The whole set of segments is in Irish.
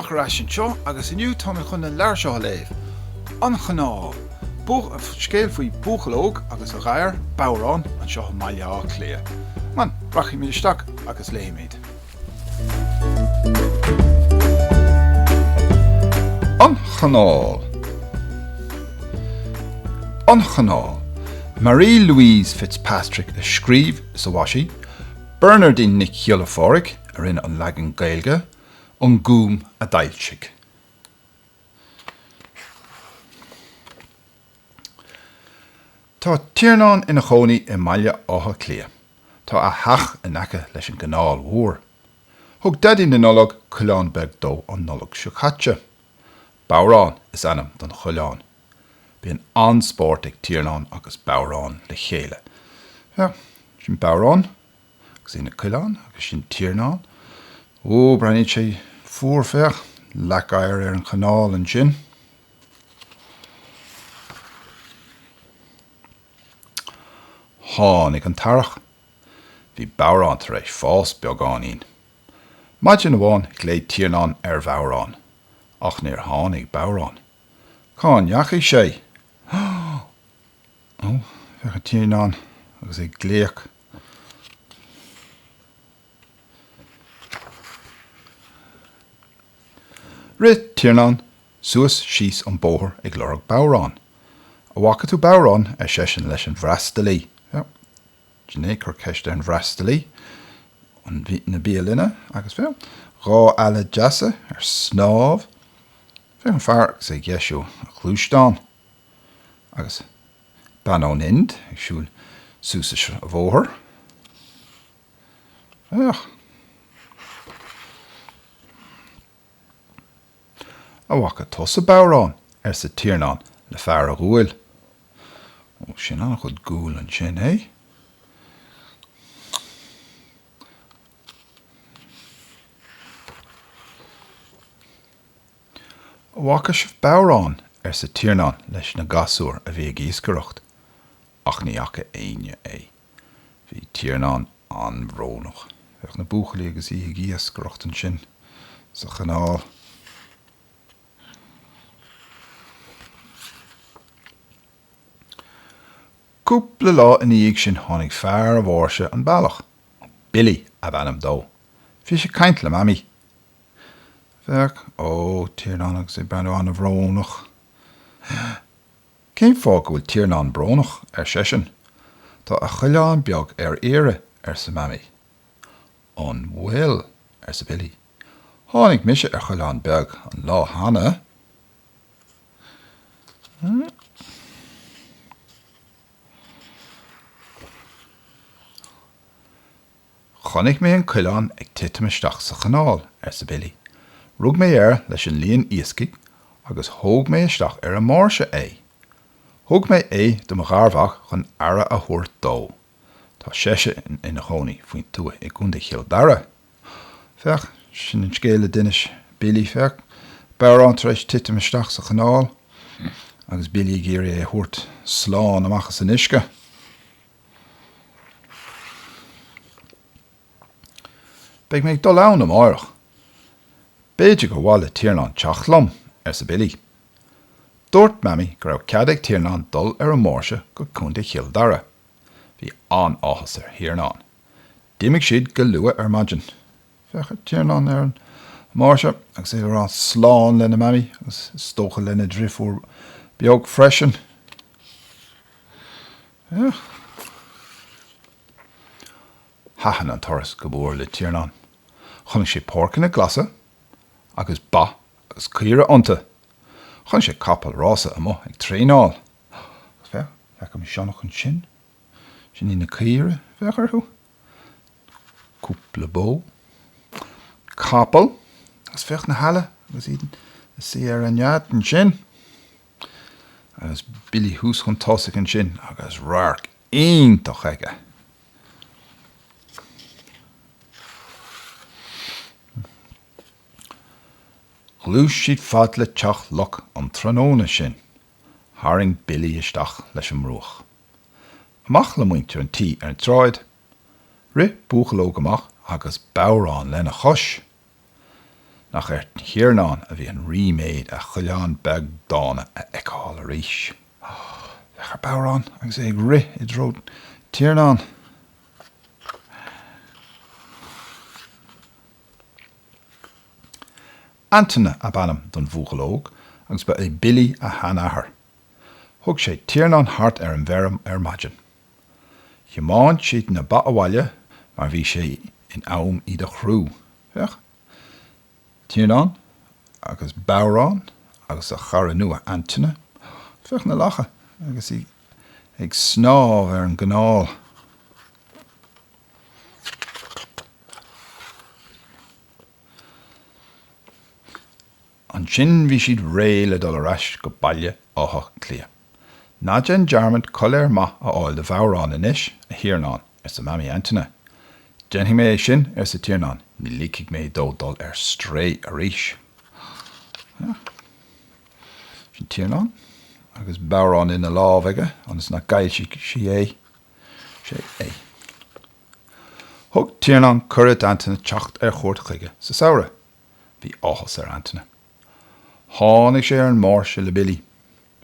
Breathnach ar ais anseo agus inniu tá mé chun an leabhar seo a léamh, An Chanáil, scéal faoi bhuachaill óg agus a ghadhar, Bodhrán, anseo i mBaile Átha Cliath. Come on, rachaimid isteach agus léifimid. An Chanáil An Chanáil Marie Louise Fitzpatrick a scríobh is a mhaisigh, Bernardine Nic Ghiolla Phádraig a rinne an leagan Gaeilge, An Gúm a d'fhoilsigh. Tá Tiarnán ina chónaí i mBaile Átha Cliath. Tá a theach in aice leis an gcanáil mhór. Thug Daidí na Nollag coileán beag dó an Nollaig seo caite. Bodhrán is ainm don choileán. Bíonn an-spórt ag Tiarnán agus Bodhrán le chéile. Féach, sin Bodhrán agus é ina choileán agus sin Tiarnán. Ó, breathnaíonn sé fuar, féach, leac oighir ar an chanáil ansin. Tháinig an t-earrach. Bhí Bodhrán tar éis fás beagáinín. Maidin amháin ghlaoigh Tiarnán ar Bhodhrán. Ach níor tháinig Bodhrán. Cá ndeachaigh sé? Ó, féach ar Tiarnán agus é ag glaoch. Rith Tiarnán suas síos an bóthar ag lorg Bodhrán. A bhfaca tú Bodhrán? ar seisean leis an bhfreastalaí. Sin é, cur ceist ar an bhfreastalaí na bialainne agus féach, dá eala deasa ar snámh. Féach an fear agus é ag deisiú a ghluaisteáin agus bean ón Ind ag siúl suas an bhóthar. Féach. A bhfaca tusa Bodhrán? arsa Tiarnán le fear a' ghuail. Ó, sin an-chuid guail ansin, eh? A bhfaca sibh Bodhrán? arsa Tiarnán leis na gasúir a bhí ag iascaireacht. Ach ní fhaca éinne é. Bhí Tiarnán an-bhrónach. Féach na buachaillí agus iad ag iascaireacht ansin sa chanáil. Cúpla lá ina dhiaidh sin tháinig fear a bháirse an bealach. Billy ab ainm dó. Bhí sé ag caint le Mamaí. Féach, ó, Tiarnán agus é ag breathnú an-bhrónach. Cén fáth go bhfuil Tiarnán brónach? ar seisean. Tá a choileán beag ar iarraidh, arsa Mamaí. An bhfuil? arsa Billy. Tháinig mise ar choileán beag an lá cheana. Chonaic mé an coileán ag titim isteach sa chanáil, arsa Billy. Rug mé air leis an líon iascaigh agus thóg mé isteach ar an mbáirse é. Thug mé é do mo gharmhac chun aire a thabhairt dó. Tá seisean ina chónaí faoin tuath i gContae Chill Dara. Féach, sin an scéal a d'inis Billy. Féach, Bodhrán tar éis titim isteach sa chanáil agus Billy ag iarraidh é a thabhairt slán amach as an uisce. Beidh mé ag dul ann amárach. B'fhéidir gur mhaith le Tiarnán teacht liom, arsa Billy. Dúirt Mamaí go raibh cead ag Tiarnán dul ar an mbáirse go Contae Chill Dara. Bhí an-áthas ar Thiarnán. D'imigh siad go luath ar maidin. Féach ar Tiarnán ar an mbáirse agus é ag rá slán lena Mamaí agus is dócha lena dhriofúr beag freisin. Féach. Thaitin an turas go mór le Tiarnán. Chonaic sé páirceanna glasa agus ba agus caoire iontu. Chonaic sé capall rása amuigh ag traenáil. Agus féach, feicim sionnach ansin. Sin iad na caoire, féach orthu. Cúpla bó. Capall. Agus féach na heala agus iad ina suí ar a nead ansin. Agus Billy thuas chun tosaigh ansin agus radharc iontach aige. Ghluais siad fad le Teach Luc an tráthnóna sin. Tharraing Billy isteach leis an mbruach. Amach le muintir an tí ar an tsráid. Rith buachaill óg amach agus bodhrán lena chois. Nach ar Thiarnán a bhí an ríméad a choileán beag dána a fheiceáil arís. Féach ar Bodhrán agus é ag rith i dtreo Tiarnáin. Antaine ab ainm don bhuachaill óg agus ba é Billy a sheanathair. Thug sé Tiarnán thart ar an bhfeirm ar maidin. Thiomáin siad na ba abhaile mar bhí sé in am iad a chrú. Féach, Tiarnán agus Bodhrán agus a chara nua Antaine. Féach na lacha agus í ag snámh ar an gcanáil. Ansin bhí siad réidh le dul ar ais go Baile Átha Cliath. Ná déan dearmad coiléar maith a fháil do Bhodhrán anois, a Thiarnáin, arsa Mamaí Antaine. Déanfaidh mé é sin, arsa Tiarnán, ní ligfidh mé dó dul ar strae arís. Sin Tiarnán agus Bodhrán ina lámh aige ionas nach gcaillfidh sí é. Sé é. Thug Tiarnán cuireadh d'Antaine teacht ar chuairt chuige sa samhradh. Bhí áthas ar Antaine. Tháinig sé ar an mbáirse le Billy.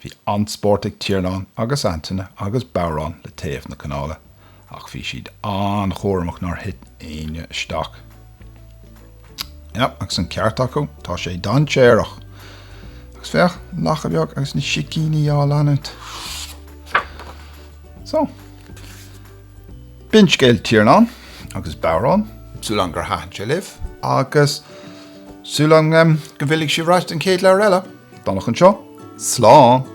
Bhí an-spórt ag Tiarnán agus Antaine agus Bodhrán le taobh na canála, ach bhí siad an-chúramach nár thit éinne isteach. Yep, agus an ceart acu, tá sé dainséarach. Agus féach, an lacha beag agus na sicíní á leanúint. So. B'in scéal Tiarnán agus Bodhrán, súil agam gur thaitin sé libh agus súil agam go bhfillfidh sibh ar ais don chéad leabhar eile. Donncha anseo, slán!